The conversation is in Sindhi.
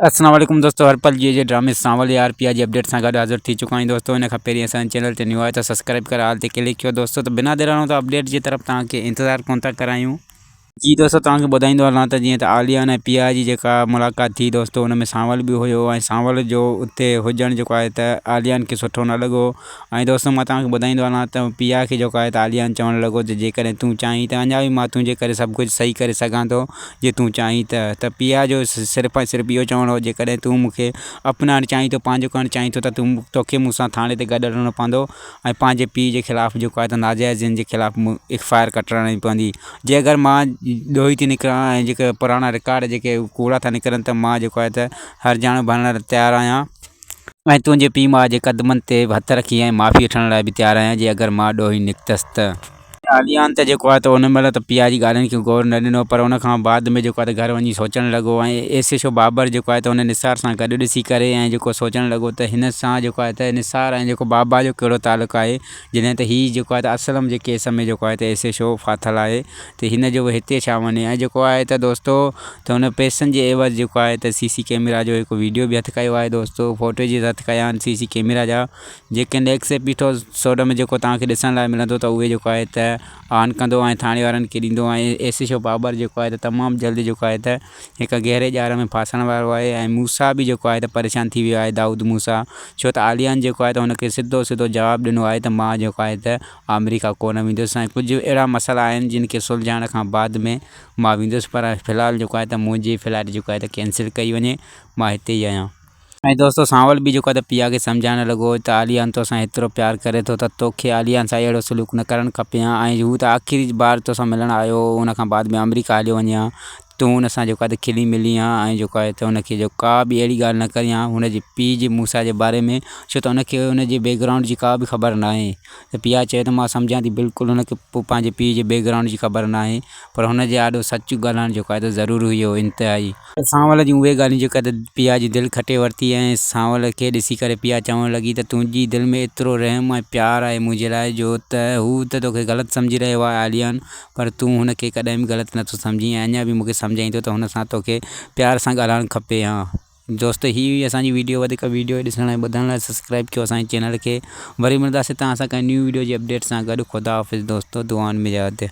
السلام عليڪم دوستو هر پل جي جي ڊرامي سانول يار پيا جي اپڊيٽ سان گڏ حاضر ٿي چڪا آهيون دوستو ان کان پهرين اسان چينل تي نيو آهي ته سبسڪرائب ڪري آل تي ڪلڪ ڪيو دوستو ته بنا دير ته اپڊيٽ جي طرف توهان کي انتظار ڪون ٿا ڪرايون جي دوستو توهان کي ٻڌائيندو هلان ته جيئن ته عاليان ۽ پيا جي جيڪا ملاقات ٿي دوستو ان ۾ سانول به هيو ۽ سانول جو اتي هجڻ جيڪو آهي ته عاليان کي سٺو نه لڳو ۽ دوستو مان توهان کي ٻڌائيندو هلان ته پيا کي جيڪو آهي ته عاليان چوڻ لڳو ته جيڪڏهن تون چاهين ته اڃا به مان تنهنجي ڪري سڀ ڪجهه صحيح ڪري سگهان ٿو جي تون چاهين ته. ته پيء جو صرف ۽ صرف اهو چوڻ هو جيڪڏهن تون مون کي اپنائڻ چاهين ٿو، پنهنجو ڪرڻ چاهين ٿو ته تون توکي مون سان ٿاڻي تي گڏ هلڻو پوندو ۽ پنهنجي پيء جي خلاف جيڪو آهي ته ناجائزين جي خلاف ايف I R ڪٽرائڻي پوندي. جي اگر مان ڏوهي ٿي نڪران ۽ جيڪي پراڻا رڪارڊ جيڪي ڪوڙا ٿا نڪرن ته مان جيڪو آهي ته هرجاڻو ڀرڻ لاء تيار آهيان ۽ تنهنجي پيء ماء جي قدمن تي هٿ رکي ۽ معافي وٺڻ لاء به تيار آهيان جي اگر مان ڏوهي نڪتس ته. عاليان ته جيڪو آهي ته ان مهل ته پيء جي ڳالهين کي غور نه ڏنو پر ان کان بعد ۾ جيڪو آهي ته گهر وڃي سوچڻ لڳو ۽ ايس ايڇ او بابر جيڪو آهي ته ان نثار سان گڏ ڏسي ڪري ۽ جيڪو سوچڻ لڳو ته هن سان جيڪو آهي ته نثار ۽ جيڪو بابا جو ڪهڙو تعلق آهي جڏهن ته هي جيڪو آهي ته اسلم جي ڪيس ۾ جيڪو آهي ته ايس ايڇ او ڦاٿل آهي ته هن جو هتي ڇا وڃي ۽ جيڪو آهي ته دوستو ته هن پئسن جي عيوض جيڪو آهي ته سي سي ڪيميرا جو هڪ ويڊيو به هٿ ڪيو آهي دوستو فوٽيجز هٿ ڪيا آهن سي سي ڪيميرا جا جيڪي نيڪسٽ ايپيسوڊ ۾ جيڪو توهان کي ڏسڻ لاء ملندو ته اهي جيڪو آهي ته آن ڪندو ۽ ٿاڻي وارن کي ڏيندو ۽ ايس ايڇ او بابر جيڪو آهي ته تمام جلد جيڪو آهي ته هڪ گهري ڄار ۾ ڦاسڻ وارو آهي ۽ موسيٰ به جيڪو آهي ته پريشان ٿي ويو آهي دائود موسيٰ ڇو ته عاليان جيڪو آهي ته هن کي سڌو سڌو جواب ڏنو آهي ته مان جيڪو آهي ته آمريڪا ڪونه ويندس ۽ ڪجهه اهڙا مسئلا آهن جن کي سلجهائڻ کان بعد ۾ مان ويندس پر في الحال جيڪو آهي ته منهنجي فلائٽ جيڪو آهي ته ڪينسل ڪئي وڃي مان هتي ئي آهيان. ۽ دوستو سانول به جيڪو آهي ته پيا کي سمجهائڻ لڳو ته عاليان توسان هيترو پيار ڪري ٿو ته توکي عاليان سان اهڙو سلوڪ نه ڪرڻ کپي ها ۽ هو ته آخري بار توسان ملڻ آيو هو ان کان بعد ۾ آمريڪا هليو وڃي ها تون ان سان جيڪو آهي ته کلي ملين ها ۽ جيڪو آهي ته ان کي جو ڪا به اهڙي ڳالهه نه ڪرين ها هن جي پيء جي موسيٰ جي باري ۾ ڇو ته ان کي ان جي بيڪ گرائونڊ جي ڪا به خبر ناهي ته پيا چيو ته مان سمجهان ٿي بلڪل هن کي پنهنجي پيء جي بيڪ گرائونڊ جي خبر ناهي پر هن جي آڏو سچ ڳالهائڻ جيڪو آهي ته ضروري هيو انتهائي. سانول جون اهي ڳالهيون جيڪا ته پيا جي دل کٽي ورتي ۽ سانول کي ڏسي ڪري پيا چوڻ لڳي ته تنهنجي دل ۾ ايترو رحم ۽ پيار آهي منهنجي لاء جو ته هو ته توکي غلط سمجهي رهيو آهي عاليان پر تون هن کي ڪڏهن به غلط نٿو سمجهين ۽ اڃا به مون کي سمجهائين ٿو ته هن سان توکي پيار سان ڳالهائڻ کپي ها دوستو هي هئي اسان جي ويڊيو وڌيڪ ويڊيو ڏسڻ ۽ ٻڌڻ لاء سبسڪرائب ڪيو اسان جي چينل کي وري ملنداسين توهان سان ڪنهن نيو ويڊيو جي اپڊيٽ سان گڏ خدا حافظ دوستو دعائن ۾ ياد.